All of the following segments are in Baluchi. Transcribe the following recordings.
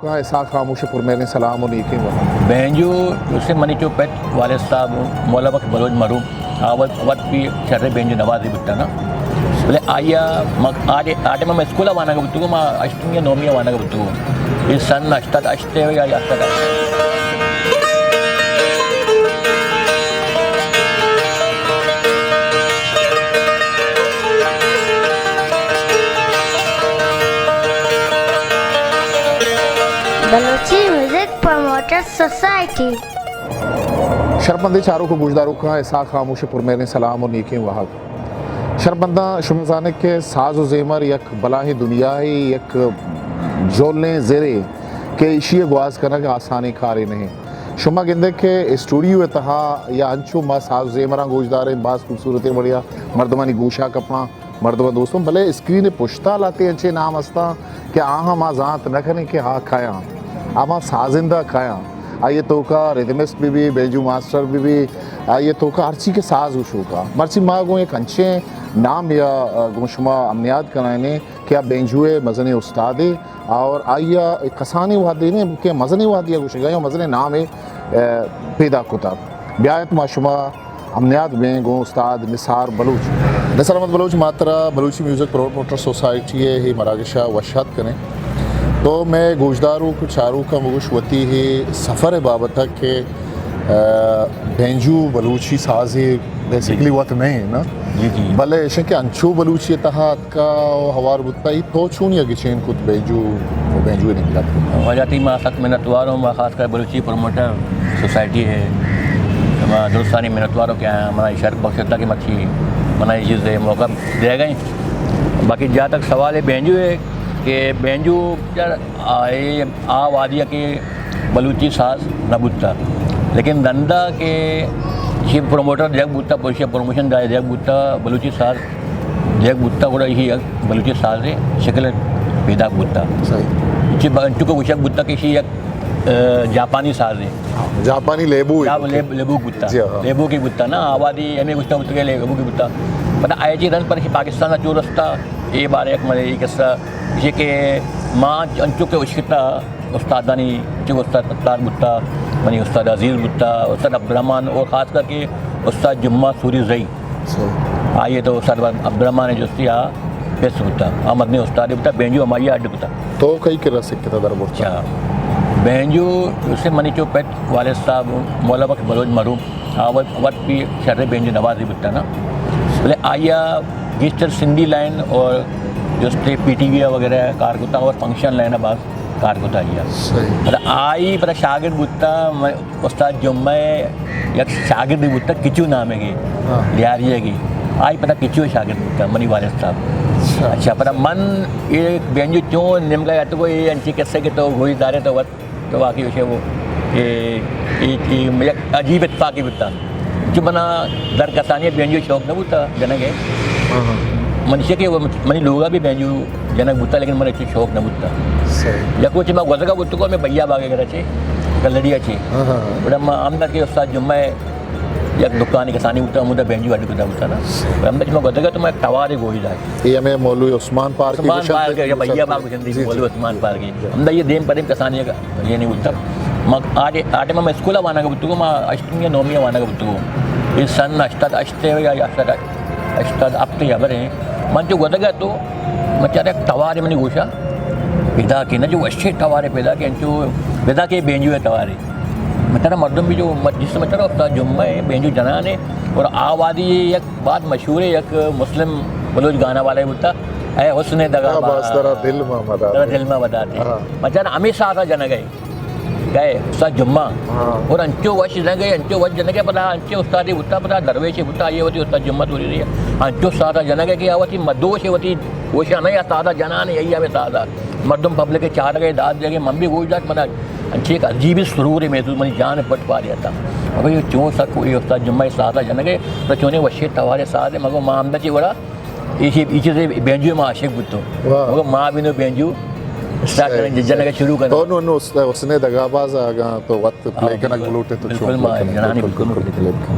کاں اسحاق خاموش ءِ پرمہریں سلام ءُ نیکیں واہگ۔ بینجو، اسے منی چو پت والد صاحب مولا بخش بلوچ مرحوم، آ وت، وت بھی شریں بینجو نوازے بوتا نا۔ بلے آئی ءَ ما، آ ٹائم ءَ ما اسکول ءَ وانگ ءَ بوتگوں، ما ہشتمی یا نومی ءَ وانگ ءَ بوتگوں۔ اے سن ہشتاد ہشت ءَ یا ہشتاد ہشت۔ Balochi music promoter society. شرپمندیں چاروک ءُ گوشداروکاں اسحاق خاموش ءِ پرمہریں سلام ءُ نیکیں واہگ۔ شرپمنداں، شما زانے کہ ساز ءُ زیمر یک بلاہیں دنیاہے، یک جولیں زرے کہ ایشی ءِ گواز کنگ آسانیں کارے نہ انت۔ شما گندے کہ اسٹوڈیو ءِ تہا یا انچو ما ساز ءُ زیمراں گوشداریں، باز خوبصورتیں وڑیا مردمانی گوشا کپاں، مردماں دوستوں، بلے اسکرین ءِ پشتا لہتے انچیں نام ہستاں کہ آہاں ما زانت نہ کنیں کہ آ کئے آں، آ ما سازندہ کئے آں۔ آئی ءِ توکا ردمسٹ بہ بی، بینجو ماسٹر بہ بی، آئی ءِ توکا ہرچی کہ ساز گوشوکا۔ مرچی ما گوں یک انچیں نام یا، آ، گوں شما ہمنیاد کنائینیں کہ آ بینجو ءِ مزنیں استادے اور آئی ءَ کسانیں وہدے نہ بلکہ مزنیں وہدے ءَ گوشگا یا مزنیں نامے، آ، پیدا کتا۔ بیایت ما شما ہمنیاد بیں گوں استاد نثار بلوچ۔ نثار احمد بلوچ، ما ترا بلوچی میوزک پروموٹر سوسائٹی ءِ اے مراگش ءَ وش آتک کنیں۔ تو مئے گوشداروک ءُ چاروکاں بگوش وتی اے سفر ءِ بابت ءَ کہ، آ، بینجو بلوچی سازے بیسیکلی وت نہ ایں نا؟ جی، جی۔ بلے ایشیں کہ انچو بلوچی ءِ تہا اتکا ءُ ہوار بوتا، اے تو چونیا گچین کت بینجو ءُ بینجو ءِ نیمگا اتکا؟ واجہ تئی ما سک منتوار اوں، ما خاص کر بلوچی پروموٹر سوسائٹی ءِ، ما درستانی منتوار اوں کہ آیاں منا اے شرف بخشتا کہ مرچی منا اے چیز ءِ موقع دیگ ءَ ایں۔ باقی جہاں تک سوال ہے بینجو ءِ کہ بینجو یار، آ، اے آ وہدی ءَ کہ بلوچی ساز نہ بوتا، لیکن رندا کہ ایشی پروموٹر دیگ بوتا، ایشی پروموشن دائے دیگ بوتا، بلوچی ساز دیگ بوتا، گڑا ایشی یک بلوچی ساز ءِ شکل پیداک بوتا۔ صحیح۔ چی با-، چونکہ گوشگ بوتا کہ ایشی یک، آ، جاپانی ساز ہے۔ جاپانی لیبو ہے۔ جاپ-، لیب-، لیبو بوتا۔ جی ہاں۔ لیبو کی بوتا نا، آ وہدی ہمیں گوشتا بوتا کہ لیبو کی بوتا۔ پدا آئی چی رند پر ایشی پاکستان ءَ چو رستا، اے بارے یک مزے اے قصہ، ایشی کہ ما انچو کہ اشکتا، استادانی، چو استاد ستار بوتا، منی استاد عزیز بوتا، استاد عبدالرحمن اور خاص کر کے استاد جمعہ سوری زئی۔ صحیح۔ آئی ءَ تو استاد عبدالرحمن ءِ جستی آ پس بوتا، آ مزنیں استادے بوتا، بینجو ہمائی ءَ اڈ کتا۔ تو کئی کرا سکتا در برتا؟ اچھا۔ بینجو سے منی چو پت والد صاحب مولا بخش بلوچ مرحوم، آ وت، وت بھی شریں بینجو نوازے بوتا نا۔ بلے آئی ءَ گیشتر سندھی لائن اور جستے پی ٹی وی وغیرہ کار کتا اور فنکشن لائن ءَ باز کار کتا آئی ءَ۔ صحیح۔ پدا آئی پدا شاگرد بوتا، م-، استاد جمعہ ءِ یک شاگردے بوتا، کچو نامے گے، ہاں۔ لیاری ءِ گے۔ آئی پدا کچو ءِ شاگرد بوتا، منی والد صاحب۔ اچھا۔ اچھا، پدا من اے بینجو چون نیمگا اتکو، اے انچیں قصہ کہ تو گوش دارے تو وت تو واقعی وشے وہ، اے، اے، اے یک عجیب اتفاقے بوتا۔ چو منا در کسانی بینجو شوق نہ بوتا جنگ ءِ۔ ہاں، ہاں۔ من چہ کہ وہ منی لوگا بھی بینجو جنگ بوتا، لیکن من چو شوق نہ بوتا۔ صحیح۔ یک روچے ما گوزگا بوتگو، ہمے بھیا باغ ءِ گھر چے، کلڑی ءَ چے۔ ہاں، ہاں، ہاں۔ گڑا ما ہمدا کہ استاد جمعہ ءِ یک دکانے کسانی بوتا، ہمودا بینجو اڈ کتا بوتا نا۔ صحیح۔ ہمدا چہ ما گوزگا تو ما توارے گوش داشت۔ اے ہمے مولوی عثمان پارک عثمان گوشنت، پارک، یا بھیا باغ گوشنت، جی، جی۔ مولوی عثمان پارک۔ ہمدا یہ دیم پہ دیم کسانی یک یہ نہیں بوتا۔ ما آج، آ ٹائم ءَ ما اسکول ءَ وانگ ءَ بوتگوں، ما ہشتمی یا نومی ءَ وانگ ءَ بوتگوں۔ اے سن ہشتاد ہشت ءَ یا ہشتاد، ہشتاد ہپت ءَ ہبر ایں۔ من چو گوزگ ءَ تو، من چارا یک توارے منی گوشا پیداکے، نہ چو وشیں توارے پیداکے، انچو پیداکے بینجو ءِ توارے۔ من چارا مردم بھی جو، جس، من چارا استاد جمعہ ءِ بینجو جنان ءِ، اور آ وہدی یک باز مشہور ءِ یک مسلم بلوچ گانا والے بوتا، اے حسن دغا باز، ترا دل ما مدار، ترا دل ما مدار۔ ہاں۔ من چارا ہمے سازا جنگ ءَ۔ گئے استاد جمعہ۔ ہاں۔ اور انچو وش جنگ ءَ، انچو وش جنگ ءَ، پدا انچو استادے بوتا، پدا درویشے بوتا، آئی ءَ وتی استاد جمعہ توری رہی۔ انچو سازا جنگ ءَ کہ آ وتی مدوش ءَ، وتی گوشا نہ یا سازا جنان ءَ، یا ہمے سازا۔ مردم پبلک ءِ چارگ ءَ، داد دیگ ءَ، من بھی گوش داشت، منا انچیں یک عجیبیں سرورے محسوس، منی جان پٹ پارے اتاں۔ ابے یہ چون سک، یہ استاد جمعہ ءِ سازا جنگ ءَ، تو چونیں وشیں توارے ساز ءَ، مگو ما ہمدا چی وڑا ایشی، ایشی سے بینجو ما عاشق بوتو۔ واہ۔ مگو ما بھی نو بینجو اسٹارٹ کریں، جنگ ءَ شروع کریں۔ تو نو، نو حسن دغاباز اگاں تو وت پلے کنگ بلوٹے تو بالکل، چون ما پلے کنگ؟ جنانی بالکل، بالکل، بالکل پلے کنگ۔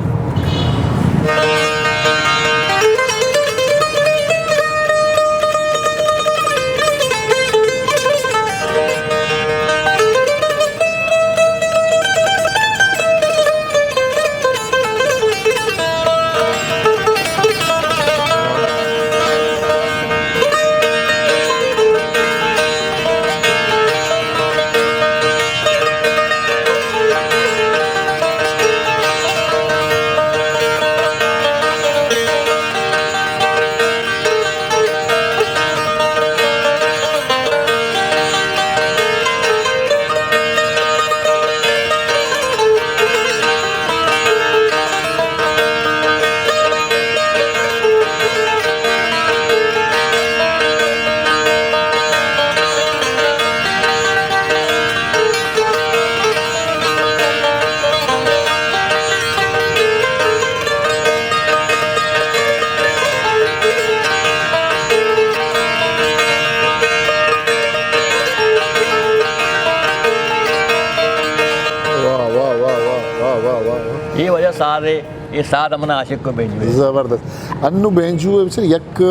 اے وجہ ساز اے، اے ساز من ءَ عاشق کو بینجو اے۔ زبردست۔ انو بینجو اے بچار یک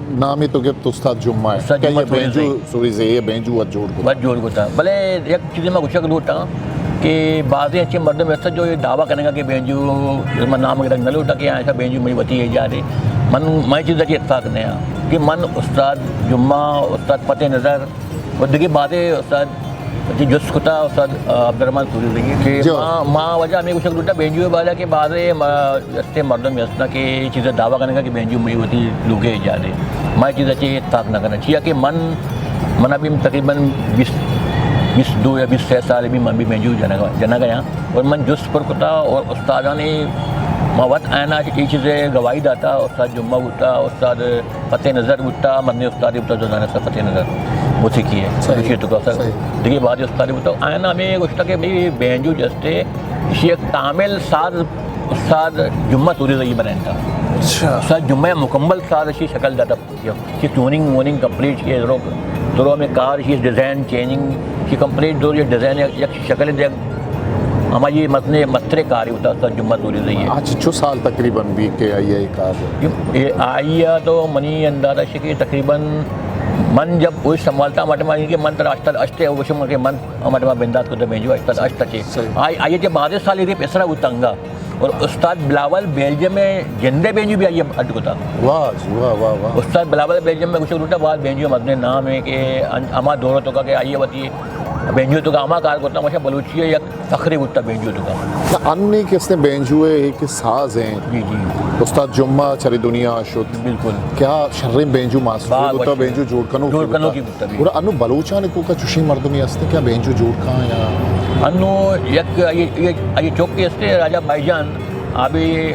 نامے تو گپت استاد جمعہ اے۔ استاد کہ جمعہ یہ سوری بینجو زئی۔ سوری زئی، یہ بینجو وت جوڑ کو۔ وت جوڑ کتا۔ بلے یک چیزے ما گوشگ لوٹاں کہ بازیں اچے مردم ایسا جو یہ دعویٰ کنگا کہ بینجو، من نام گرگ نہ لوٹاں کہ ایسا بینجو منی وتی ایجاد اے۔ من، من چیز اچے اتفاق نہ آں کہ من استاد جمعہ، استاد فتح نظر، و دگہ بازیں استاد وتی جست کتا، استاد، آ، عبدالرحمن سوری زئی کہ جو۔ ما، ما وجہ ہمے گوشگ لوٹاں بینجو ءِ بارہ کہ بازیں ما، استیں مردم ہستاں کہ اے چیز ءِ دعویٰ کنگا کہ بینجو منی وتی لوگ ءِ ایجاد اے۔ ما اے چیز ءَ چہ اتفاق نہ کناں۔ چیا کہ من، من ابھی تقریباً بیست، بیست دو یا بیست سہ سال ابھی من بھی بینجو جنگ، جنگ ءَ آں۔ اور من جست پر کتا اور استادانی ما وت آیانا اے چیز ءِ گواہی داتا، استاد جمعہ بوتا، استاد فتح نظر بوتا، مزنیں استادے بوتا، زاناں فتح نظر موسیقی ءِ، صحیح۔ بلوچی ءِ توکا۔ صحیح۔ دگہ بازیں استادے بوتا۔ آیاں ہمے گوشتا کہ بھئی بینجو جستے، ایشی یک کامل ساز استاد جمعہ سوری زئی بنائینتا۔ اچھا۔ استاد جمعہ مکمل ساز ایشی شکل داتا۔ ایشی ٹیوننگ ووننگ کمپلیٹ، ایشی درو، درو ہمے کار، ایشی ڈیزائن چینجنگ، ایشی کمپلیٹ درو، ایشی ڈیزائن یک، یک شکل دیگ، ہما یہ مزنیں مستریں کارے بوتا استاد جمعہ سوری زئی ءِ۔ اچھا، چو سال تقریباً بی کہ آئی ءَ اے کار؟ اے آئی ءَ تو منی اندازہ شے کہ تقریباً من جب اوش سنبھالتا ہما ٹائم ءَ کہ من ترا ہشتاد ہشت ءَ اوشم کہ من ہما ٹائم ءَ بندات کتا بینجو ہشتاد ہشت ءَ چہ۔ صحیح۔ آئی، آئی ءَ چہ بازیں سال اے پیسرا بوتا انگا۔ اور استاد بلاول بیلجیم ءِ جندے بینجو بھی آئی ءَ اڈ کتا۔ واہ جی، واہ، واہ، واہ۔ استاد بلاول بیلجیم ءَ گوشگ لوٹاں، باز بینجو مزنیں نام اے کہ ان-، ہما دور ءِ توکا کہ آئی ءَ وتی بینجو ءِ توکا ہما کار کتا، ماشاءاللہ بلوچی ءِ یک فخرے بوتا بینجو ءِ توکا۔ نہ، انی کہ استیں بینجو ءِ ایک ساز ایں۔ جی، جی۔ استاد جمعہ چرے دنیا ءَ شت۔ بالکل۔ کیا شریں بینجو ماسٹر باز بوتا، وشیں۔ بینجو جوڑ کنوک جوڑ بوتا۔ کنوک بوتا۔ گڑا انو بلوچانی توکا چوشیں مردمے ہستیں کہ بینجو جوڑ کن یا؟ انو یک آئی، آئی، آئی چوکے ہستے راجہ بھائی جان، آ بھی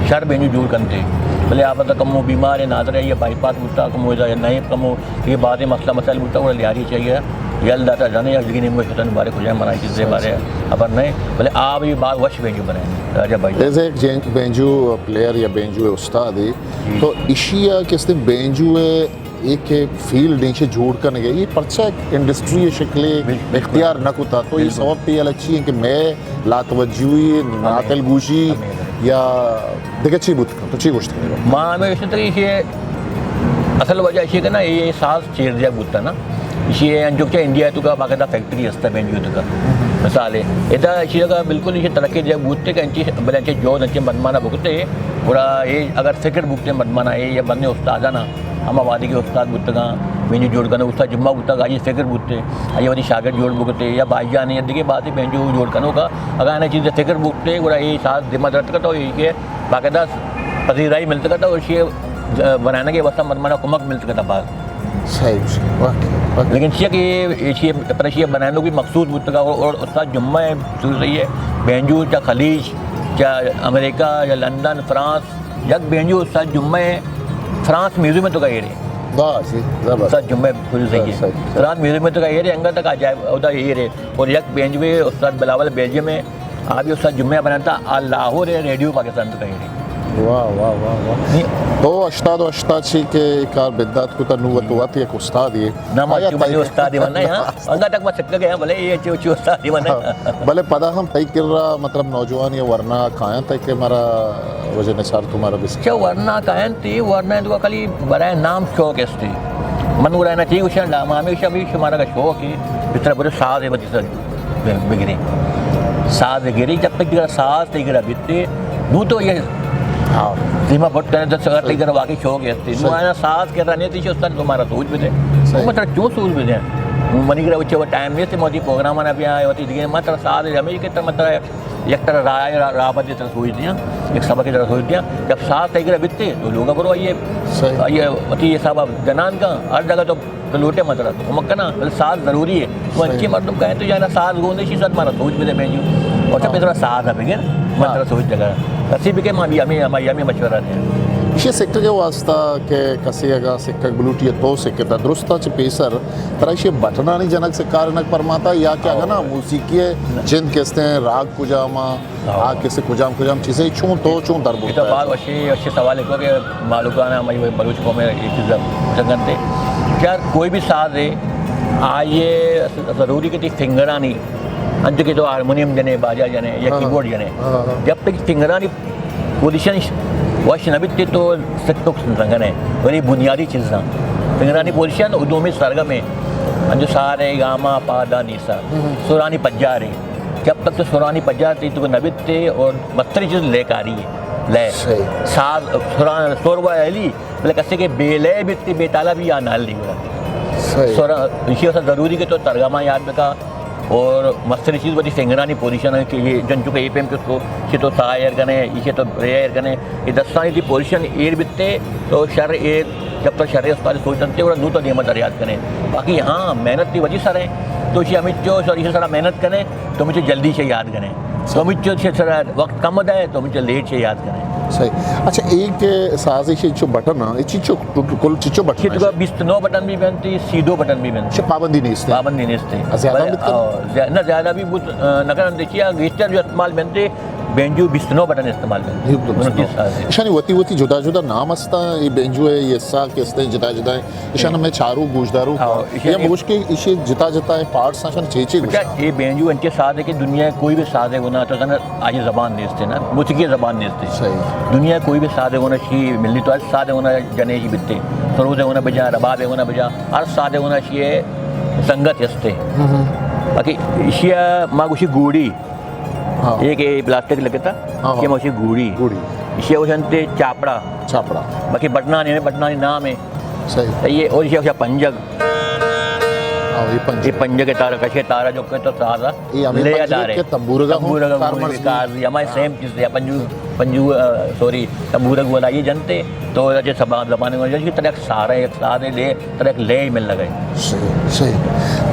شر بینجو جوڑ کنتے، بلے آ پدا کمو بیمار اے، نادر اے، بائی پاس بوتا، کمو ادا نئے کمو یہ بازیں مسئلہ مسائل بوتا، گڑا لیاری چاہیے یل داتا جانے یا دگہ نیمگا شتن بارے کجا منا چیزے بارے خبر نئے، بلے آ بھی باز وش بینجو بنائیں راجہ بھائی جان۔ ایز اے یک جین-، بینجو پلیئر یا بینجو استاد اے، جی۔ تو ایشی ءَ کہ استیں بینجو ءِ ایک فیلڈ ایں چہ جوڑ کنگ ءِ، یہ پرچا ایک انڈسٹری ءِ شکلے بالکل۔ اختیار نہ کتا، تو یہ بالکل۔ سبب تئی ہیال ءَ چی ایں کہ مئے لاتوجہی، نادلگوشی ہمیں۔ یا دگہ چی بوت کنت؟ تو چی گوشت کنئے؟ ما ہمے گوشت کہ ایشی اصل وجہ ایشی کہ نا، یہ ساز چیر دیگ بوتا نا، ایشی انچو کہ انڈیا ءِ توکا باقاعدہ فیکٹری ہستا بینجو ءِ توکا۔ مثال ہے، ادا ایشی توکا بالکل ایشی ترقی دیگ بوتے کہ انچی بلے انچی جہد انچی مردمانا بکتے، گڑا یہ اگر فکر بکتے مردمانا، یہ یا بندے استادانا، ہما وہدی کہ استاد بوتگاں، بینجو جوڑ کنوک، استاد جمعہ بوتگ، آئی فکر بوتے، آئی وتی شاگرد جوڑ بکتے، یا بھائی جان یا دگہ بازیں بینجو جوڑ کنوکا، اگاں آیانا چیز فکر بوتے، گڑا یہ ساز ذمہ دار کتا، اور یہ کہ باقاعدہ پذیرائی ملت کتا، اور یہ بنانے کے واسطہ مردمانا کمک ملت کتا باز۔ صحیح، واقعی، واقعی۔ لیکن چیا کہ یہ، یہ پر یہ بنانے کی مخصوص بوتگا، اور، اور استاد جمعہ ہے، سوری زئی ءِ، بینجو چا خلیج، چا امریکہ، یا لندن، فرانس، یک بینجو استاد جمعہ ءِ فرانس میوزیم ءِ توکا ایرے۔ واہ جی، زبر۔ استاد جمعہ سوری زئی ءِ۔ صحیح، صحیح۔ فرانس میوزیم ءِ توکا ایرے، انگت تک عجائب اودا ایرے۔ اور یک بینجو استاد بلاول بیلجیم ءِ، آ بھی استاد جمعہ ءَ بناتا، آ لاہور ءِ ریڈیو پاکستان ءِ توکا ایرے۔ واہ، واہ، واہ، واہ۔ جی۔ تو ہشتاد و ہشت ءَ چی کہ کار بدات کتا، نو تو وت یک استادے ئے۔ نہ، ما آیا چو منی تئی استادے من نہ، ہاں۔ انگا تک ما سکا گیا، بلے یہ چو، چو استادے من نہ۔ ہاں، بلے پدا ہم تئی کرا، مطلب، نوجوان یا ورنا کایاں تئی کہ مارا وجہ نچار تو مارا بس۔ چہ ورنا کاینت، ورنا تو خالی برائے نام شوق استی۔ من گڑا نہ چی گوشاں، ما ہمیشہ بھی شمارا کا شوق ہے، بتر برے ساز ہے، بتی سر بگری۔ ساز گری، جب تک دیگر ساز تئی گرا بیتے، نو تو یہ ہاں۔ دیما بٹ کرے تو سر تئی گرا واقعی شوق استی۔ نو صحیح۔ آیا ساز کرا نہیں تھی، استاد تمہارا سوچ بدے۔ صحیح۔ مطلب کیوں سوچ بدے؟ منی گرا اچھے وہ ٹائم نہیں تھے، موتی پروگرام آنا بھی آئے ہوتی، دیگر مطلب ساز ہے، ہمیشہ کہ مطلب یک طرح راہ، راہ، راہ پر طرح سوچ دیا، یک سبق کی طرح سوچ دیا۔ جب ساز تئی گرا بیتے تو لوگ برو آئیے، صحیح۔ آئیے وتی حساب جنان کا ہر جگہ تو، تو لوٹے مطلب تو کمک کنا، بلے ساز ضروری ہے۔ تو صحیح۔ اچھے مردم کہیں تو جانا ساز گوندے شی سر مارا سوچ بدے بینجو۔ اور سب ہاں۔ تھوڑا ساز ہے بگر، مطلب ہاں۔ سوچ جگہ۔ کسی بھی کہ ما بھی ہمیں، ہماری ہمیں مشورہ دیں۔ ایشی سکگ ءِ واسطہ کہ کسی اگاں سکگ بلوٹی تو سکتا درستا چہ پیسر ترا ایشی بٹنانی جنگ سکارنگ پرماتا یا کہ اگاں نا ہاں۔ موسیقی ءِ جند کستیں راگ کجام آ، ہاں۔ آ کسے کجام کجام چیزے چون تو چون در یہ تو برتا ہے؟ بہت اچھی، اچھی سوال ہے کہ مالوکانا ہماری بلوچ قوم میں یہ چیز جنگن تھے۔ یار کوئی بھی ساز ہے، آئیے ضروری کہ تئی فنگرانی انچو کہ تو ہارمونیم جنے، باجا جنے یا ہاں۔ کیبورڈ جنے، ہاں، ہاں۔ جب تک فنگرانی پوزیشن وش نہ بیتے تو سک تو نہ کنے، ولی بنیادی چیزاں، فنگرانی پوزیشن، ادومی سرگم ہے، انچو سا رے گا ما پا دا نی سا، ہم۔ سرانی پجارے، جب تک تو سرانی پجار تئی تو نہ بیتے اور مستری چیز لے کاری ہے، لے۔ صحیح۔ ساز، سران، سور و الی، بلے کسے کہ بے لے بیتے، بے تالا بھی آ نال نہیں ہوا۔ صحیح۔ سر، اسی واسطے ضروری کہ تو ترگما یاد بکا اور مستری چیز وتی فنگرانی پوزیشن ہے کہ یہ جن چکے اے پیم کس کو، اسے تو سا ایر کنے، اسے تو رے ایر کنے، یہ دستانی تئی پوزیشن ایر بیتے تو شر ایر، جب تک شر استاد سوچ تنتے اور نو تو دیما در یاد کنے۔ باقی ہاں، محنت تئی وجہ سر ہے، تو اسے ہمیں جو سر، اسے سارا محنت کنے، تو مجھے جلدی سے یاد کنے۔ تو ہمیں جو سے سر وقت کم ہوتا ہے، تو مجھے لیٹ سے یاد کنے۔ صحیح۔ اچھا، ایک ساز ایشی چو بٹن ہاں، ایشی چو کل چچو بٹن چی تو بیست نو بٹن بھی بنتے، سی دو بٹن بھی بنتے۔ چھ پابندی نہیں اس پہ۔ پابندی نہیں اس پہ۔ زیادہ بلے، بھی کم؟ آ، زیا-، نہ، زیادہ بھی بہت، آ، نہ کرن دیکھیے، گیشتر جو استعمال بنتے، بینجو بیست نو بٹن استعمال بنتے۔ جی، بالکل۔ انتیس ساز ہے۔ ایشانی وتی وتی جدا جدا نام ہستا، یہ بینجو ہے، یہ سا کہ ہستے جدا جدا ہے۔ ایشان ہمیں چارو گوشدارو ہاں، کا۔ ایشان یا ایک بگوش کہ ایشی جتا جتا ہے پارٹس آشان چے چے اچھا، گوشدار۔ یہ بینجو انچے ساز ہے کہ دنیا کوئی بھی ساز ہے وہ نہ تو آئی زبان نیست ہے نا، موسیقی زبان نیست ہے۔ صحیح۔ دنیا کوئی بھی ساز ہے وہ نہ شی ملی تو ہر ساز ہے وہ نہ جنے شی بیتے۔ سروز ہے وہ نہ بجا، رباب ہے وہ نہ بجا، ہر ساز ہے وہ نہ شی ہے سنگت ہستے۔ ہم۔ باقی ایشی ما گوشی گوڑی۔ ہاں۔ ایک یہ پلاسٹک لگتا، ہاں، ہاں۔ کہ موشی گوڑی۔ گوڑی۔ ایشی اوشنتے چاپڑا۔ چاپڑا۔ باقی بٹنانی ہے، بٹنانی نام ہے۔ صحیح۔ یہ اور ایشی اوشا پنجگ۔ ہاں، یہ پنجگ۔ یہ پنجگ ہے تارا، کشے تارا جو کہ تو سازا یہ ہمیں لے پنجگ دارے۔ کے تمبورگا ہوں، تمبورگا کار ہوں، مرز بھی۔ کار بھی، ہمارے ہاں۔ سیم چیز ہے، پنجو، پنجو، آ، سوری، تمبورگ والا یہ جنتے، تو وجہ سے زبان، زبان میں جیسے طرح سارے ایک سارے لے، طرح لے مل لگے۔ صحیح، صحیح۔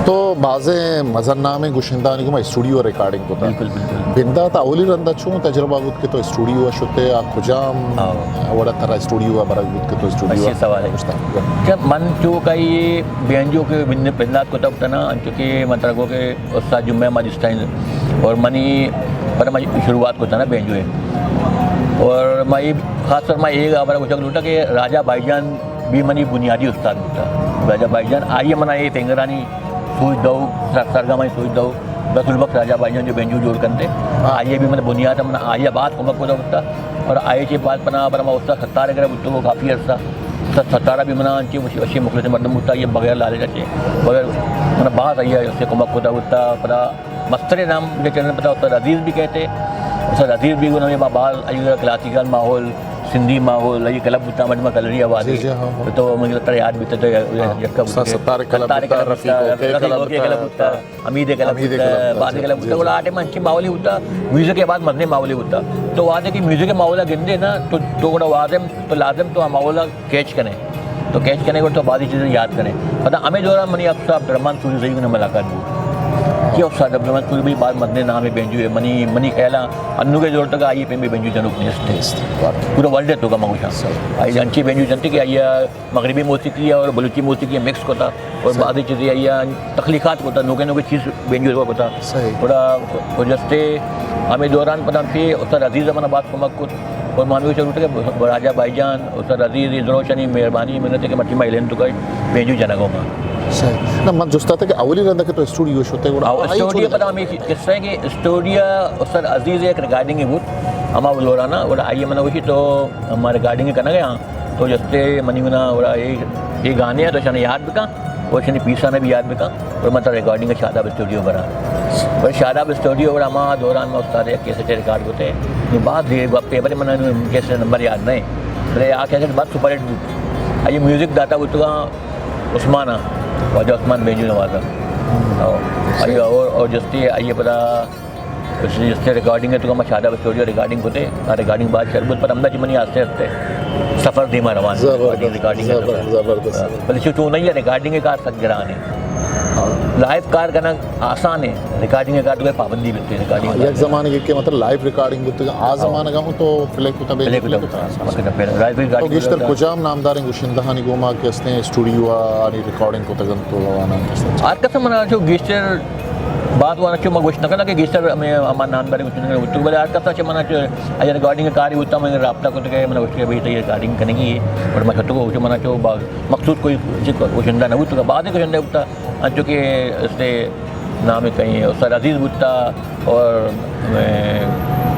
تو بعض مزن نام گشندانی گما اسٹوڈیو ریکارڈنگ کتا۔ بالکل، بالکل۔ بندات اولی رندا چون تجربہ بوت کہ تو اسٹوڈیو شتے، آ کجام ہاں۔ وڑا ترا اسٹوڈیو برگ بوت کہ تو اسٹوڈیو اچھی سوال ہے۔ گشتا؟ جب من چو کا یہ بینجو کے بند-، بندات کتا بتا نا، انچو کہ من ترا گو کہ استاد جمعہ ماجستین اور منی پر من شروعات کتا نا بینجو ہے۔ اور میں یہ خاص طور میں یہ خبر گوشگ لوٹا کہ راجہ بھائی جان بھی منی بنیادی استاد بوتا۔ راجہ بھائی جان آئیے منا یہ فنگرانی سوج دو، سر-، سرگمانی سوج دو، رسول بخش راجہ بھائی جان جو بینجو جوڑ کنتے، ہاں۔ آئیے بھی من بنیاد من آئیے بات کمک کو بوتا۔ اور آئیے کے بعد پنا پر ما استاد ستار کرا بوتو کافی عرصہ۔ استاد ستارا بھی منا انچے وشی، وشی مخلص مردم بوتا، یہ بغیر لالچ کے، بغیر من باز آئیے اس سے کمک کو بوتا، پدا مستریں نام کے چینل پتا استاد عزیز بھی کہتے، استاد عزیز بھی گنا میں باز آئیے کلاسیکل ماحول، سندھی ماحول، یہ کلب بوتا مجمع کلری آبادی۔ جی، جی، ہاں، ہاں۔ تو مجھے لگتا ہے یاد بوتا تو ہاں، یاد کب استاد ستار کلب ستار بوتا، کلب رفیق بوتا، اوکے رفیق کلب اوکے بوتا، کلب بوتا۔ حمید کلب حمید بوتا، کلب بوتا، باز کلب بوتا، جی، جی۔ گڑا آٹے من چی ماحولی بوتا، میوزک کے بعد مزنے ماحولی بوتا۔ تو وعدے کی میوزک ماحولا گندے نا، تو، تو گڑا وعدے تو لازم تو ماحولا کیچ کنے۔ تو کیچ کنے گڑا تو بازی چیزیں یاد کنے۔ پدا ہمیں دوران منی استاد عبدالرحمن سوری زئی گنا ملاقات بو۔ کہ استاد عبدالرحمن سوری بھی بعد مزنے نام بینجو ہے۔ منی، منی خیالا انو کے دور تک آئیے پہ بھی بینجو جنوک نیست۔ نیست۔ پورا ورلڈ ہے تو کا مگوشا۔ صحیح۔ آئی جانچی بینجو جنتے کہ آئیے مغربی موسیقی اور بلوچی موسیقی مکس کتا اور صحیح۔ بعضی چیزیں آئی تخلیقات کتا، نوکے نوکے چیز بینجو کتا۔ صحیح۔ گڑا جستے ہمیں دوران پدا ہمشی استاد عزیز منا بات کمک کت اور مامی چلو کہ راجہ بھائی جان، استاد عزیز، یہ دروشنی مہربانی منت کہ مرچی ما ایلن تو کا بینجو جنگو ما۔ صحیح۔ نہ، من جستا تھا کہ اولی رندا کہ تو اسٹوڈیو شتے گڑا آؤ، آئی اسٹوڈیو چھوڑی پدا ہمیں قصہ ہے کہ اسٹوڈیو استاد عزیز ایک ریکارڈنگ ہی بوت، ہما دوران گڑا آئیے منا وشی تو ہما ریکارڈنگ کنگا۔ تو جستے منی گنا گڑا اے، اے گانے تو شان یاد بکا، اور شنی پیساں بھی یاد بکا، اور من ترا ریکارڈنگ شاداب اسٹوڈیو برا۔ اور شاداب اسٹوڈیو گڑا ہما دوران میں استاد ایک کیسٹ ریکارڈ ہوتے ہیں۔ یہ بات دیر گپے، بلے من کیسٹ نمبر یاد نہیں۔ بلے آ کیسٹ بہت سپر ہٹ بوت۔ آئی میوزک داتا بوتگا عثمان، واجہ عثمان بینجو نوازا۔ اور، اور، اور جستے آئیے پدا اس، اس سے ریکارڈنگ ہے تو ہم شاداب اسٹوڈیو ریکارڈنگ ہوتے، آ ریکارڈنگ بعد شربت پر ہمدا چی منی آستے آستے سفر دیما روان۔ زبردست، ریکارڈنگ ہے تو زبر-، زبردست۔ بلے چو تو نہیں ہے، ریکارڈنگ کار سک گران ہے۔ ہاں۔ لائیو کار کرنا آسان ہے، ریکارڈنگ کار تو کوئی پابندی بنتے، ریکارڈنگ ہاں، کار یک زمانے کے، کہ مطلب لائیو ریکارڈنگ ہوتے، آ زمانے کا ہوں تو پلے کو تبے پلے کو تبے۔ لائیو ریکارڈنگ تو گیشتر کجام نامداریں گشندہانی گوما کہ ہستے ہیں، اسٹوڈیو آنی ریکارڈنگ کو تگن تو آنا۔ ہر کس منا چو گیشتر بعد وانا چو ما گوشت نہ کناں کہ گیشتر ہمیں ہما نام داریں گوشت نہ کناں۔ تو بلے ہر کسا چہ منا چو اگر ریکارڈنگ کاری بوتا، من رابطہ کو تو کہ منا گوشت کہ بھئی تو یہ ریکارڈنگ کنگی ہے، اور میں چھتو کو منا چو با-، مخصوص کوئی چیز گوشندہ نہ بوتا، بعد گوشندہ بوتا، انچو کہ اس سے نام کہیں استاد عزیز بوتا اور، اے،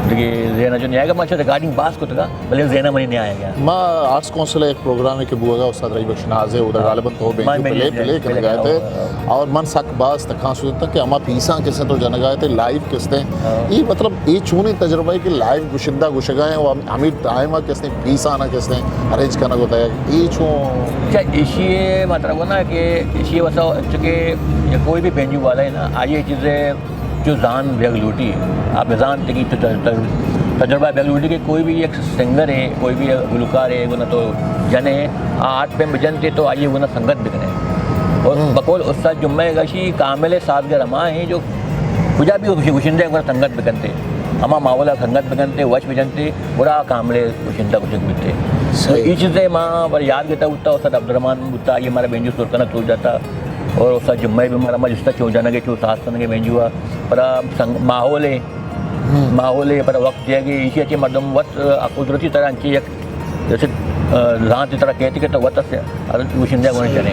دگہ زینا جو نیائے گا، ما چہ ریکارڈنگ باز کتگا، بلے زینا منی نیائے گا۔ ما آرٹس کونسل ءِ یک پروگرامے کہ بوگا استاد رئی بخش ناز ءِ، اودا، ہاں، غالباً تو بینجو پلے، پلے کنگا ات۔ ہاں۔ اور من سک باز تکانسر اتاں کہ ہما پیساں کسے تو جنگا ات، لائیو کسے۔ ہاں۔ اے مطلب اے چونیں تجربہ ہے کہ لائیو گشندہ گشگا ہیں، وہ ہم-، ہمیں ٹائم کسے پیساں نہ کسے ارینج کرنا ہوتا ہے۔ اے چون؟ اچھا، ایشی ءِ مطلب نا کہ ایشی ءِ واسطہ چونکہ کوئی بھی بینجو والا ہے نا، آئی ءَ چیزے چو زان بیگ لوٹی، آ بزانت کہ تو تج-، تج-، تجربہ بیگ لوٹی کہ کوئی بھی یک سنگر ہے، کوئی بھی گلوکار ہے، گنا تو جنے آ آرٹ پیم بجنتے تو آئی ءَ گنا سنگت بکنے۔ اور ہم۔ بقول استاد جمعہ گشی کامل سازگر ہما ہیں جو کجا بھی گشندہ گنا سنگت بکنتے، ہما ماحول سنگت بکنتے، وش بجنتے، گڑا کامل گشندہ گشگ بیتے۔ تو صحیح۔ اے چیزے ما بر یاد گتا ہوتا، استاد عبدالرحمن بوتا، یہ ہمارا بینجو سرکنا تو جاتا، اور استاد جمعہ بھی ہمارا، ما جستا چو جنگے، چو ساز کنگے بینجو آ، پر سنگ-، ماحول ہے، ہم۔ ماحول ہے، پر وقت دیا گے، اسی اچھے مردم وقت، آ، قدرتی طرح انچے یک، جیسے، آ، زانت طرح کہتے کہ تو وقت سے، ارے تو گشندہ گونے چلے۔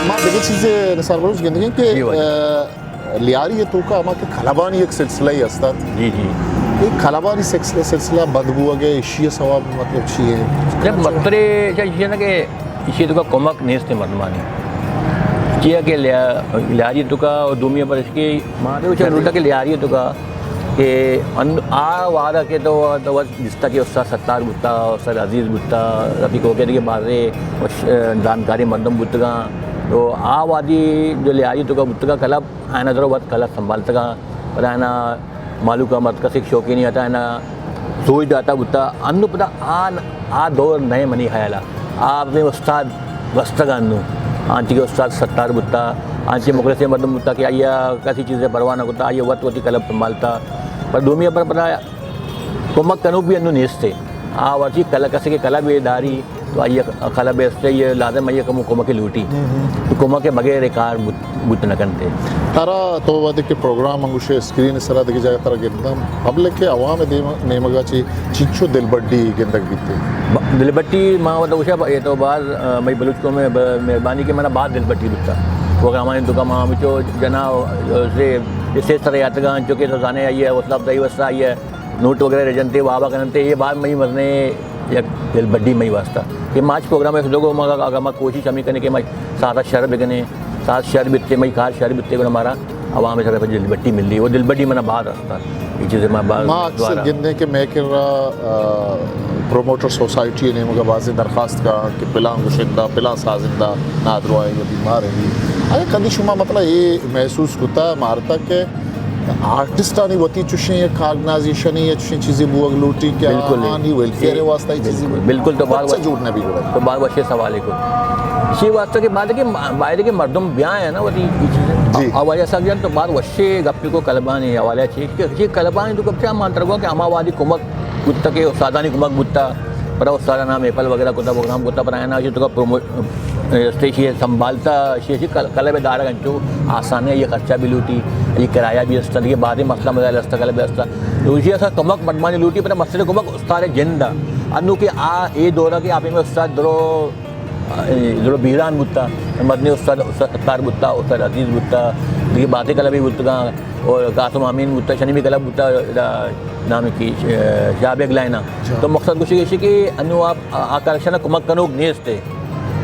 ما دگہ چیزے نثار بلوچ گندگیں کہ، جی بھائی۔ آ، لیاری ءِ توکا ہما کہ کلبانی یک سلسلہ ئے است ات۔ جی، جی۔ اے کلبانی سلسلہ، سلسلہ بند بوگ ءِ ایشی ءِ سوب مطلب چی ہے؟ جب مسترے ایشی نا کہ ایشی ءِ توکا کمک نیست مردمانی۔ چیا کہ لیا-، لیاری ءِ توکا اور دومی پر اس کی مانے اچھا لوٹا کہ لیاری ءِ توکا کہ ان-، آ وہدا کہ تو، تو بس جستا کہ استاد ستار بوتا، استاد عزیز بوتا، رفیق ہو کے دیگہ بازے وش-، زانتکاریں مردم بوتگاں۔ تو آ وہدی جو لیاری ءِ توکا بوتگا کلب، آیانا درو وت کلب سنبھالتگاں، پدا آیانا مالوکا مرد کسے شوقینی آتا، آیانا سوج داتا بوتا۔ انو پدا آ، آ دور نئے منی خیالا۔ آ اپنے استاد گوستگا انو۔ آنچی کہ استاد ستار بوتا، آنچی مخلصیں مردم بوتا کہ آئیا کسی چیزے پرواہ نہ کتا، آئیا وت وتی کلب سنبھالتا۔ پر دومی پر پدا کمک کنوک بھی انو نیستے۔ آ وتی کلب، کسے کہ کلب داری، تو آئی ءَ کلب ءِ است، آئی ءَ لازم آئی ءَ کمو کمک لوٹی۔ تو کمک ءِ بغیر اے کار بوت، بوت نہ کنت۔ ترا تو وھدے کہ پروگرام انگوش اسکرین ءِ سرا دگہ جاگہ ترا گنداں، پبلک ءِ عوام ءِ دیم، نیمگ ءَ چی چنچو دلبڈی گندگ بیت؟ ب-، دلبڈی ما وت گوشاں، اے تو باز، آ، مئی بلوچ قوم ءِ ب-، مہربانی کہ منا باز دلبڈی بوتا۔ پروگرامانی توکا ما ہمچو جنا، آ، سے، سے سر یاتگاں، چونکہ تو زانے آئی ءِ حوصلہ افزائی واسطہ آئی ءِ نوٹ وغیرہ رجنتے، وابا کننتے، یہ بات مئی مزنے یک دلبڈی مئی واسطہ۔ کہ ما اچ پروگرام ءَ شدگو، ما اگاں ما کوشش ہمیں کنے کہ ما ساعت شر بکنے، ساعت شر بیتے، مئی کار شر بیتے، گڑا مارا عوام ءِ طرف دلبڈی ملی، وہ دلبڈی منا باز رستا۔ یہ چیز ما باز ما اکثر دوارا۔ گندیں کہ مئے کرا، آ، پروموٹر سوسائٹی ءِ نیمگ ءَ بازیں درخواست کا کہ پلاں گشندہ، پلاں سازندہ نادراہ ءَ یا بیمار ءَ۔ اگہ کدی شما مطلب یہ محسوس کتا مارتا کہ آرٹسٹانی وتی چوشیں یک آرگنائزیشنے یا چوشیں چیزے بوگ لوٹی کہ بالکل۔ آہانی ویلفیئر ءِ واسطہ یہ چیزے بالکل، بالکل، تو باز وش-، جوڑ نہ بی گڑا۔ تو باز وشیں سوالے کو۔ اسی واسطہ کہ باید کہ، باید کہ مردم بیائیں نا وتی یہ چیزیں۔ جی۔ آ-، آواز ایسا جان تو باز وشیں گپے کو کلبانی حوالے چی کہ یہ کلبانی تو کب چا مان ترگو کہ ہما وادی کمک بوتا کہ استادانی کمک بوتا، پر استادانا محفل وغیرہ کتا، پروگرام کتا، پر آیانا چی تو کا پرومو-، اسٹیج ءَ سنبھالتا، شی، شی کل-، کلب ءِ دارگ انچو آسان ہے، یہ خرچہ بھی لوٹی، یہ کرایہ بھی استا، یہ بازیں مسئلہ مسائل استا، کلب ءِ استا۔ تو اسی اسا کمک مردمانی لوٹی، پر مسئلہ کمک استاد جند۔ انو کہ آ اے دورہ کہ آپ میں استاد درو، اے، درو بیران بوتا، مدنی استاد، استاد ستار بوتا، استاد عزیز بوتا، دیگہ بازیں کلبی بوتگاں، اور قاسم امین بوتا، شنی بھی کلب بوتا، ادا نام کی، ش-، شاہ بیگ لائنا۔ اچھا۔ تو مقصد گوشی گشی کہ انو آپ آ، آ کلکشن ءَ کمک کنوک نیست ءِ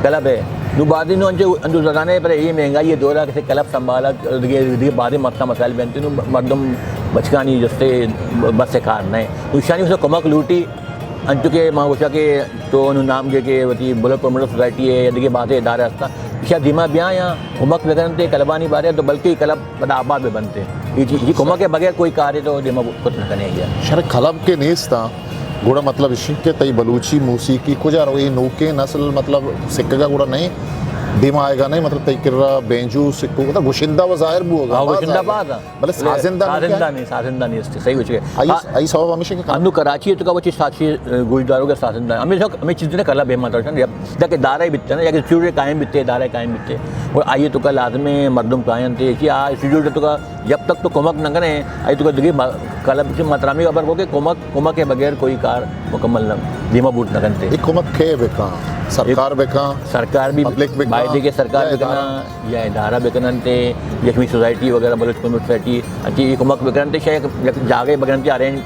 کلب ءَ۔ نوں بازیں نوں انچو، انچو زنانے پر اے مہنگائی ءِ دور ءَ کسے کلب سنبھالگ، دگہ، دگہ بازیں مسئلہ مسائل بنت، نوں مردم بچکانی جستے بس ءِ کار نہ۔ نوں ایشانی اسے کمک لوٹی، انچو کہ ما گوشا کہ تو نوں نام گے کہ وتی بلوچ پروموٹر سوسائٹی ءِ یا دگہ بازیں ادارہ ہستا، ایشاں دیما بیایاں، کمک بکننت کلبانی بارے تو بلکہ کلب پدا آباد بہ بنت۔ اے چیز، اے کمک ءِ بغیر کوئی کارے تو دیما کت نہ کنے۔ شر کلب کہ نیست آں، گڑا مطلب اش کہ تئی بلوچی موسیقی کجا رو؟ اے نوکیں نسل مطلب سکگا گڑا نہیں، دیما آئیگا نہیں، مطلب تئی کرا بینجو سکو، مطلب گشندہ و ظاہر بوگا، ہاں، باز گشندہ آئیگا۔ باز آں۔ بلے سازندہ نوکیں؟ سازندہ نہیں، سازندہ نہیں است، صحیح ہو چکے۔ آئی، ہاں۔ آئی سوب ہمیشہ کہ انو کراچی تو کا وچی ساچی گوشداروگ سازندہ۔ ہمیشہ ہمیں چیز نے کلا بے مطلب ہے۔ جب تک ادارہ بیتے نا، یا کہ انسٹیٹیوٹ قائم بیتے، ادارہ قائم بیتے، اور آئیے تو کا لازم ہے مردم قائم تھے کہ آ انسٹیٹیوٹ تو کا جب تک تو کمک نہ کریں، آئی تو کا دگہ ما-، کلب سے مترامی خبر ہو کہ کمک، کمک کے بغیر کوئی کار مکمل نہ، دیما بوٹ نہ کرتے۔ یہ کمک کے بکاں؟ سرکار بکاں؟ سرکار بھی پبلک بکاں؟ بایدے کہ سرکار یا بکنا، ادارہ؟ یا ادارہ بکننتے، یا کوئی سوسائٹی وغیرہ، بلوچ کمیونٹی سوسائٹی، اچھی یہ کمک بکننتے، شاید یک جاگے بکننتے، ارینج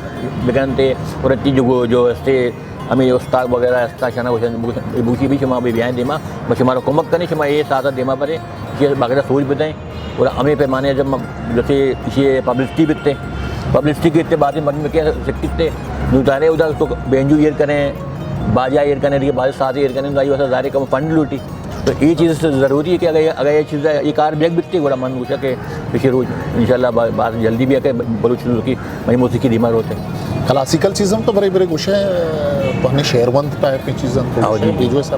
بکننتے، اور اچھی جو، جو استے ہمیں استاد وغیرہ استا شنا گوشن، بوشی بھی شما بھی بیائیں دیما، بس شما رو کمک کریں، شما یہ سادہ دیما برے، یہ باقاعدہ سوچ بدیں، اور ہمیں پیمانے جب ہم جیسے یہ پبلسٹی بیتے، پبلسٹی کے اتنے باتیں مردم کیا سکتے، جو ظاہر ہے ادھر تو بینجو ایر کریں، باجا ایر کریں، یہ باجا سازے ایر کریں، تو آئی واسطہ ظاہر ہے کم فنڈ لوٹی۔ تو یہ چیز ضروری ہے کہ اگر، اگر یہ چیز، یہ کار بیگ بیتے، گڑا من گوشا کہ پچھے روز انشاءاللہ با-، بات جلدی بھی ہے کہ بلوچ لوگ کی مئی موسیقی دیما روتے۔ کلاسیکل چیز ہم تو برے برے گوشے، پہنے شعر بند ٹائپ کی چیز ہم تو آؤ گوشے، جی۔ پیجو سر۔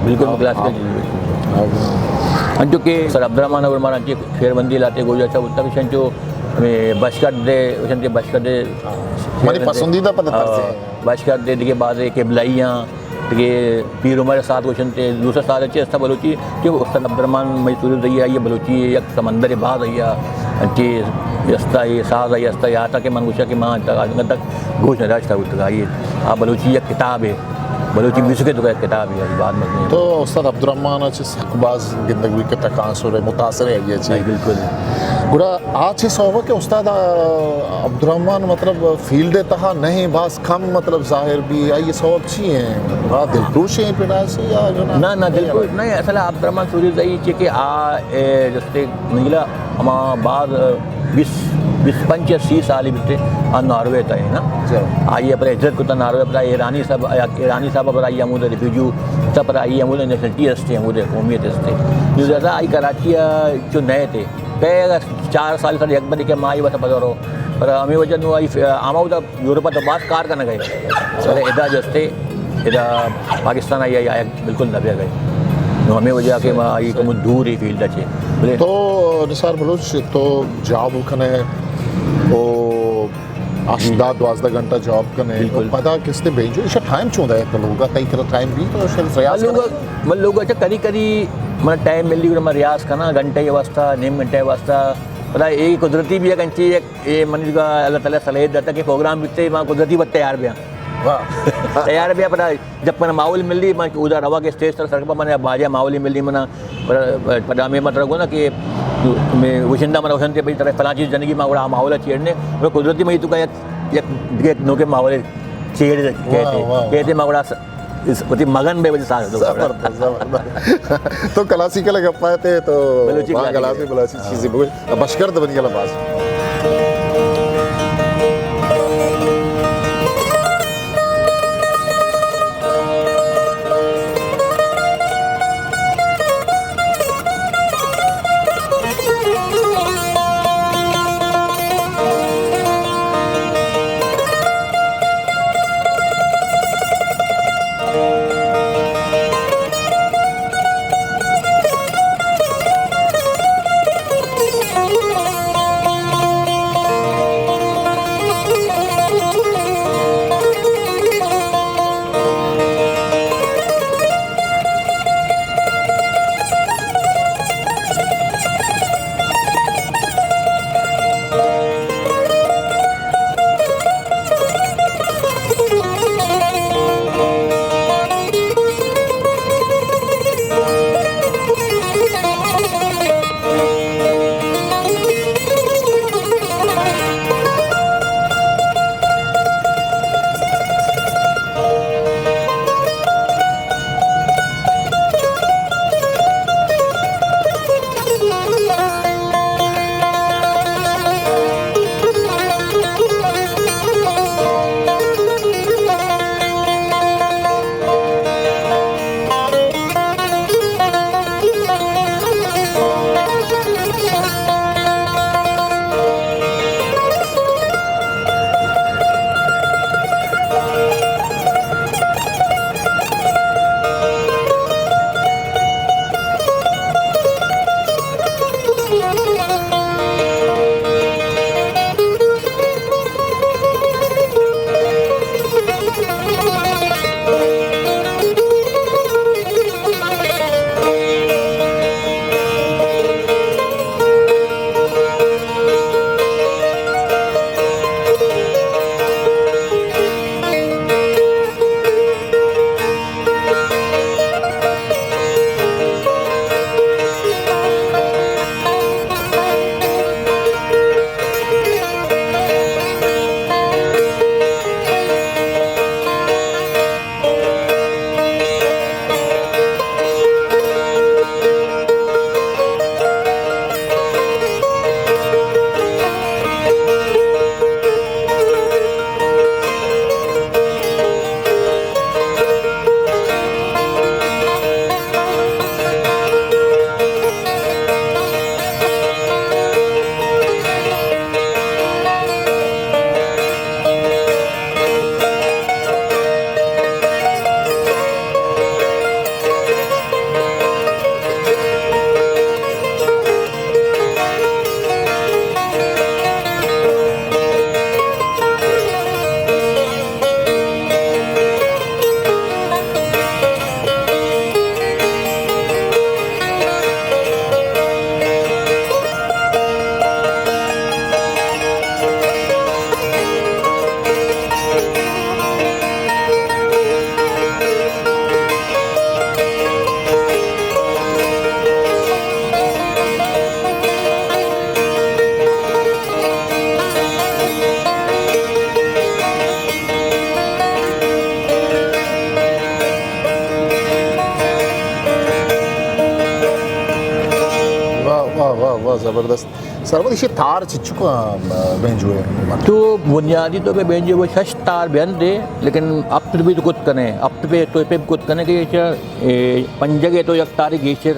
بالکل، ہاں، کلاسیکل ہاں۔ چیز۔ ہاں۔ انچو کہ سر عبدالرحمن اور ہمارا انچے شعر بندی لاتے گوجا اچھا ہوتا کہ انچو ہمیں بشکر دے، انچے بشکر دے۔ ہاں۔ منی پسندیدہ پد طرز ہے۔ بشکار دے دگہ بازے قبلہی آں، دگہ پیر عمر ساز گوشنتے، دوسرا ساز اچے استا بلوچی، کہ استاد عبدالرحمن مئی سوری زئی آئی بلوچی یک سمندر باز آئی، انچے استا یہ ساز آئی استا یاتا کہ من گوشا کہ ما انگت تک گوش نہ داشتا بوتگا۔ آئی آ بلوچی یک کتاب ہے، بلوچی میوزک تو یک کتاب ہے، بعد میں۔ تو استاد عبدالرحمن اچے سک باز گندگ بیت کہ تکانسر ء متاثر ء آئی ء چہ۔ بالکل۔ گڑا آ چہ سوب کہ استاد، آ، عبدالرحمن مطلب فیلڈ ء تہا نہیں، باز کم مطلب ظاہر بی، آئی ء سوب چی ہیں؟ آ دلپروش ہیں پدا سے یا نہ؟ نہ، نہ، دلپروش نہیں، اصل عبدالرحمن سوری زئی چہ کہ آ، اے، جستے نیلا ہما بعد، بیس، بیس پنچ یا سی سالی بیتے آ ناروے تا ہے نا۔ جی۔ آئی ء پر ہجرت کتا ناروے، پر ایرانی صاحب، ایرانی صاحب پر آئی ہمود ریفیوجی، تا پر آئی ہمود نیشنلٹی ہستے، ہمود قومیت ہستے۔ جو زیادہ آئی کراچی ء جو نئے تھے، کئے اگر چار سال سر یک بری کہ مائی واسطہ پدرو، پر ہمیں وجہ نو آئی ف-، آما ادا یورپ تو باز کار کرنا گئے۔ سر ادا جستے، ادا پاکستان آئی، آئی، آئی بالکل نہ بیا گئے۔ نو ہمیں وجہ کہ ما آئی کم دور ہی فیلڈ اچے۔ بلے تو نثار بلوچ تو جاب کنے، او ہشت، جی۔ دہ، دوازدہ گھنٹہ جاب کنے، بالکل۔ پدا کستے بینجو، ایشا ٹائم چون دے تو لوگا، تئی کرا ٹائم بھی تو شاید ریاض من لوگا، کرے۔ من لوگا چا کدی کدی من ٹائم ملی گڑا من ریاض کنا، گھنٹے واسطہ، نیم گھنٹے واسطہ۔ پدا اے قدرتی بھی ایک انچی ایک، اے من کا اللہ تعالی صلاحیت داتا کہ پروگرام بیتے، وہاں قدرتی بات تیار بیا۔ واہ۔ تیار بیا پدا جب منا ماحول ملی، من اودا روا کہ اسٹیج سر سرکپا من باجا ماحول ملی منا، پر، پر، پدا میں مطلب کو نا کہ میں وشندہ من وشنتے بھئی طرح فلاں چیز جنگی ما گڑا ماحول چھیڑنے، اور قدرتی میں تو کا یک، یک دیگہ نوکے ماحول چھیڑ کہتے، واہ، واہ، واہ۔ کہتے ما گڑا س-، اس، وتی مگن بے وجہ ساتھ دو۔ زبردست، زبردست۔ تو کلاسیکل گپا تے تو بلوچی با کلاسیکل۔ کلاسیکل، بلوچی چیزیں بگوش۔ بشکر دبنی گلا باز۔ واہ، واہ، واہ، واہ، زبردست۔ سرور، ایشی تار چچکو، آ، بینجو ہے؟ تو بنیادی طور پہ بینجو وہ شش تار بیندے، لیکن اپت بھی تو کت کنے، اپت پہ تو پہ کت کنے کہ ایشا، اے، پنجگے تو یک تاری گیشتر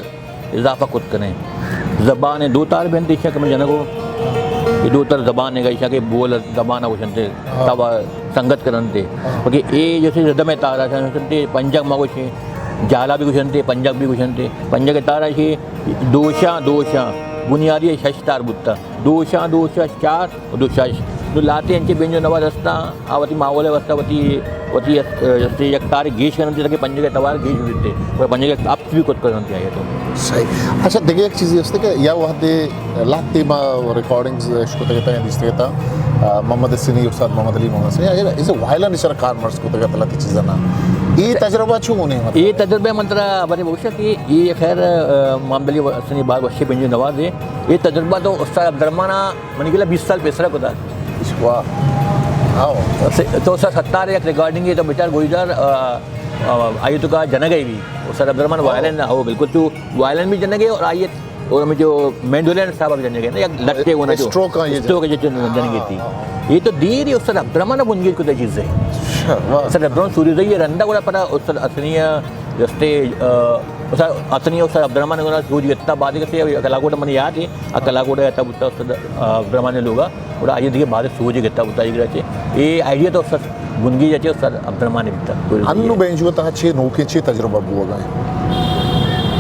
اضافہ کت کنے۔ زبان دو تار بیندے، ایشا کہ من جنگو، یہ دو تار زبان ہے، ایشا کہ بول زبان گوشنتے، ہاں۔ تب سنگت کرنتے۔ ہاں۔ کہ اے جیسے ردم تار گوشنتے، پنجگ ما گوشے، جالا بھی گوشنتے، پنجگ بھی گوشنتے۔ پنجگ تار ایشی دوشاں، دوشاں، بنیادی شش تار بوتا۔ دوشاں، دوشاں چار، دو شش۔ تو لہتے انچیں بینجو نواز ہستاں، آ وتی ماحول ءِ واستہ وتی، وتی است، است یک تارے گیش کننت، تاکہ پنجگ ءِ توار گیش بیت، اور پنجگ ءِ اپس بھی کت کننت آئی ءَ تو۔ صحیح۔ اچھا، دگہ یک چیزے است کہ یا وہدے لہتے ما ریکارڈنگز اشکتگ اتاں یا دیستگ اتاں، آ، محمد حسینی، استاد محمد علی محمد حسینی، اگر ایز اے وائلن اشرا کارمرز کتگ ات لہتے چیزاں نا۔ اے تجربہ چون اے مطلب؟ اے تجربہ من ترا بارے بگوشاں کہ اے خیر، آ، محمد علی حسینی باز وشیں بینجو نوازے۔ اے تجربہ تو استاد عبدالرحمن ءَ منی گلا بیست سال پیسرا کتا۔ واہ۔ ہاں۔ تو سر ستار یک ریکارڈنگ ہے تو بیچار گوشدار، آ، آ، آئی تو کا جنگ ہے بھی۔ اور سر عبدالرحمن ہاں۔ وائلن، ہو بالکل تو وائلن بھی جنگ ہے اور آئی اور ہمیں جو مینڈولین صاحب بھی جنگ ہے نا، یک لٹے ہونا جو اسٹروک کا یہ اسٹروک جو جنگ ہے تھی۔ ہاں، ہاں۔ یہ تو دیر ہی استاد عبدالرحمن اب انگیج کو چیز ہے۔ اچھا، واہ۔ سر عبدالرحمن سوری یہ رندا گڑا پڑا استاد اصلی جستے، آ، استاد حسنی، استاد عبدالرحمن گڑا سوج گتا بعد کتے، کلاگوڑ من یاد ہے، آ کلاگوڑ تا بوتا استاد، آ، عبدالرحمن لوگا، گڑا آئی دیگه بعد سوج گتا بوتا ایگرا چے۔ اے آئیڈیا تو استاد بنگی جا چے استاد عبدالرحمن بیتا۔ انو بینجو تا چے نوکے چے تجربہ بوگا ہے؟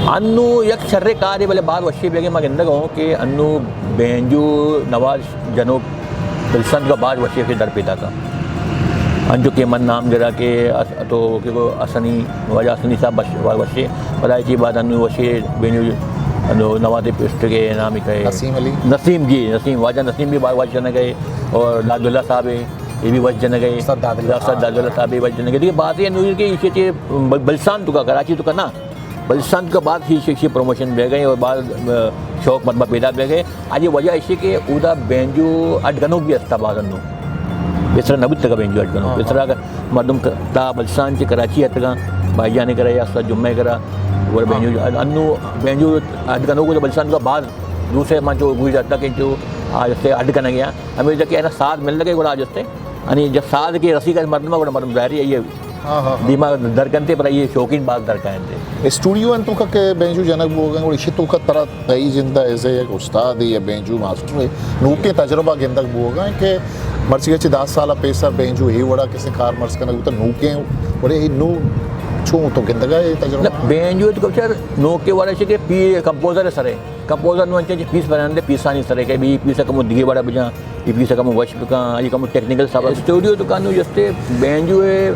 انو یک شر کارے بلے بعد وشی بیگے ما گندگا ہوں کہ انو بینجو نواز جنوب بلسنت کا بعد وشی کے در پیدا کا۔ انچو کہ من نام گرا کہ اس-، تو کہ وہ حسنی، واجہ حسنی صاحب بش-، وا-، وشے، پدا اسی بعد انو وشے بینو، انو نوادے پشت کے نام ہی کہے۔ نسیم علی۔ نسیم جی، نسیم، واجہ نسیم بھی بار واجہ نہ گئے اور داداللہ صاحب ہے، یہ بھی وش جنگ ہے۔ استاد داداللہ۔ استاد داداللہ صاحب بھی وش جنگ ہے۔ دیکھیے بات یہ نہیں کہ اسی چیز بل-، بلسان تو کا، کراچی تو کا نا، بلوچستان کا بعد ہی شی، شی پروموشن بہ گئے اور بعد، آ، شوق مردم پیدا بہ گئے۔ آج یہ وجہ ایشی کہ اودا بینجو اڈ کنوک بھی ہستا بعد انو۔ اس طرح نہ بوتگا بینجو اڈ کنوک۔ ہاں، اس طرح ہاں۔ کا مردم ک-، تا بلوچستان چہ کراچی اتگا، بھائی جانے کرا یا سا جمعہ کرا، اور بینجو ہاں۔ اڈ-، انو بینجو اڈ کنوک تو بلوچستان کا بعد دوسرے من جو گوئی جاتا کہ جو آج سے اڈ کنا گیا۔ ہمیں جا کہ ہے نا ساتھ مل لگے گڑا آج اس سے۔ یعنی جب ساز کے رسی کا مردم، گڑا مردم ظاہری ہے یہ ہاں، ہاں، ہاں۔ دیما در کنتے، پر یہ شوقین باز در کنتے۔ اسٹوڈیو ان تو کا کہ بینجو جنک بوگا، گڑا ایشی تو کا ترا تئی جندا ایز اے یک استاد یا بینجو ماسٹر ہے، نوکیں تجربہ گندگ بوگا کہ مرچی چہ دہ سال پیسر بینجو اے وڑا کسے کار مرز کنگ بوتا، نوکیں وڑے نو چون تو گندگا اے تجربہ؟ نہ، بینجو تو کچر نوکے وڑا چہ کہ پی کمپوزر سرے، کمپوزر نو انچے پیس بناندے، پیسانی سرے کہ بھی پیس کمو دیگے وڑا بجا۔ اے پیس ء کمو وش بکن، آئی کمو ٹیکنیکل سبب۔ اسٹوڈیو تو کانو جستے بینجو ء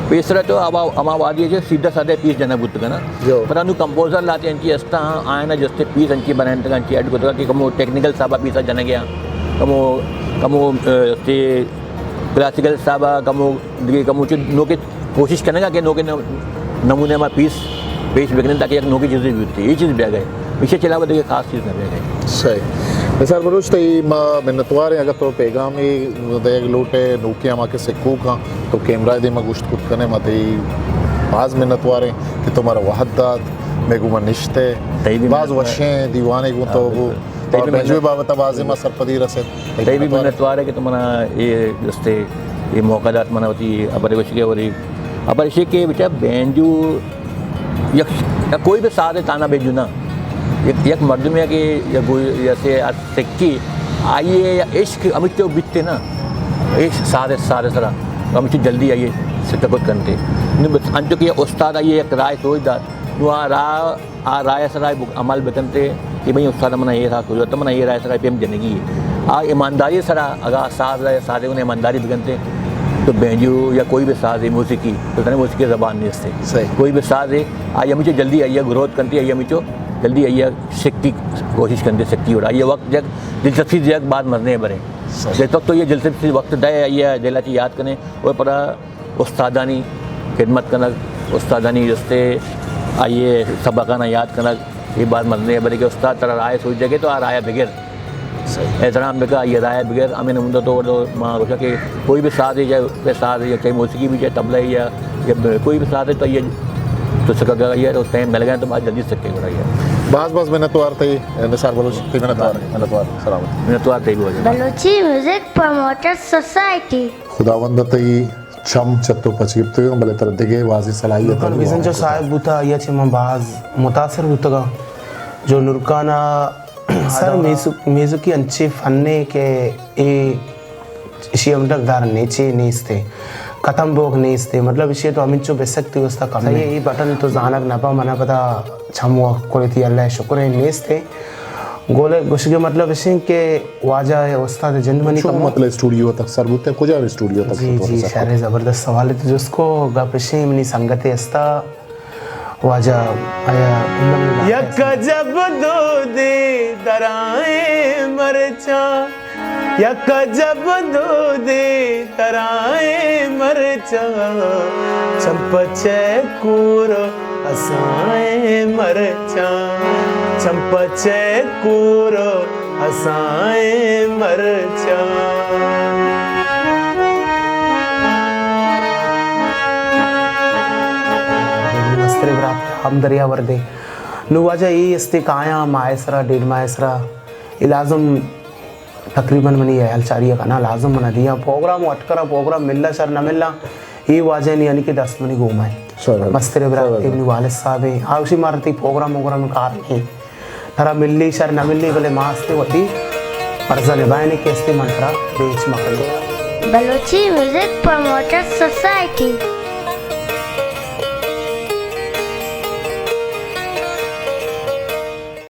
پیسرا تو ہما، ہما وادی ء چہ سیدھا سادہ پیس جنگ بوت کنا۔ جو۔ پر انو کمپوزر لاتے انچی استا، آئینا جستے پیس انچی بنائیں تک انچی ایڈ کتگا کہ کمو ٹیکنیکل سبب پیسا جنگ گیا۔ کمو، کمو، ا، تے کلاسیکل سبب، کمو دیگه کمو چو نوکے کوشش کنگا کہ نوکے نم-، نمونے ما پیس پیش بکنیں تاکہ یک نوکے چیزے بیوتی، یہ چیز بیا گئے، اسے چلاوہ دیگه خاص چیز نہ بیا گئے۔ صحیح۔ نثار بلوچ، تئی ما منتوار ہیں، اگر تو پیغامی دیگ لوٹے نوکے ہما کہ سکوکاں تو کیمرہ دیما گوشت کت کنے، ما تئی باز منتوار ہیں کہ تو مارا وہد دات، میں گو ما نشتے، تئی بھی باز منتوار۔ وشیں دیوانے گوں تو ہاں، بو۔ بالکل۔ تئی اور بھی بینجو منت-، بابت بازیں ما سرپدی رسے۔ تئی بھی منتوار۔ منتوار ہے کہ تو منا یہ دستے، یہ موقع دات منا ہوتی، ابر وشی کے اور یہ، ابر شی کے بچا بینجو یک، یا کوئی بھی ساز ہے تانا بینجو نا۔ یک، یک مردم ہے کہ یا کوئی جیسے آ سکی آئیے یا عشق امیتو بیتے نا۔ عشق ساز، ساز سرا۔ امیتو جلدی آئیے ستکت کنتے۔ نو بس انچو کہ استاد آئیے یک رائے سوچ دات۔ نو آ راہ آ رائے سرا بک-، عمل بکنتے کہ بھئی استاد منا یہ راہ کجا تو منا یہ رائے سرا پیم جنگی ہے۔ آ ایمانداری سرا اگا ساز رائے سازے انہیں ایمانداری بکنتے تو بینجو یا کوئی بھی ساز ہے موسیقی تو تنے موسیقی زبان نہیں استے۔ صحیح۔ کوئی بھی ساز ہے آئی ہمیچو جلدی آئی گروتھ کنتے، آئی ہمیچو جلدی آئی سکتی کوشش کنتے سکتی اور آئی وقت جگ دلچسپی جگ بات مرنے برے۔ صحیح۔ جس وقت تو یہ دلچسپی وقت دے آئی دلاتی یاد کنے اور پرا استادانی خدمت کنگ، استادانی رستے آئیے سبقانا یاد کنگ، یہ بات مزنے ہے، بلکہ استاد ترا رائے سوچ دے گے تو آ رائے بگر۔ صحیح۔ احترام بکا، یہ رائے بگر، ہمیں نمودہ تو، تو ما روشا کہ کوئی بھی ساز ہے، چاہے ساز ہے، چاہے موسیقی بھی، چاہے طبلہ ہے یا، یا کوئی بھی ساز ہے تو یہ تو سکا گیا تو ٹائم مل گیا تو بات جلدی سکے گا یہ۔ باز باز منتوار تئی نثار بلوچ، تئی منتوار، منتوار، سلامت۔ منتوار تئی بھی ہو جائے۔ Balochi music promoter society. خداوند تئی چم چت و پچ گپتگ انت، بلے ترا دگہ بازیں صلاحیت نورخان بزنجو صاحب بوتا، آئی ء چہ من باز متاثر بوتگاں۔ جو نورخان ء سر میزو-، میزوکی انچیں فنے کہ اے ایشی ء مطلب در نیچے نیستے، ختم بوگ نیستے، مطلب ایشی ء تو ہمینچو بسک تی واسطہ کم ہے۔ اے بٹن تو زانگ نہ با، منا پدا چم و کلتی اللہ شکر ہے نیستے۔ گولے گوشگے مطلب اشیں کہ واجہ ءِ استاد جند منی چون کمو۔ مطلب اسٹوڈیو تک سر بوتے، کجا اسٹوڈیو تک جی، بوتے جی، سر؟ شر زبردست سوال تو جس کو گپ اشیں منی سنگتے استا واجہ آیا یک عجب دودے درائیں مرچاں، یک عجب دودے درائیں مرچاں، چمپچے کور اسائیں مرچاں، چمپچے کور اسائیں مرچاں۔ مسترے برات ہم دریا وردے۔ نو واجہ اے استے کایاں ماہ سرا، ڈیڑھ ماہ سرا، اے لازم تقریباً منی ہیال چاری ءَ کناں، لازم منا دیاں۔ پروگرام اٹ کراں، پروگرام ملا شر نہ ملا، اے واجہ نی یعنی کہ دست منی گوما ایں۔ شاباش۔ مسترے برات شاباش۔ منی والد صاحب ایں، آ گوشی مارا تئی پروگرام وگرام کار نہیں۔ ترا ملی شر نہ ملی، بلے ما استے وتی فرض نبھائنے کہ استے من ترا بیچ مکنی۔ Balochi music promoter society.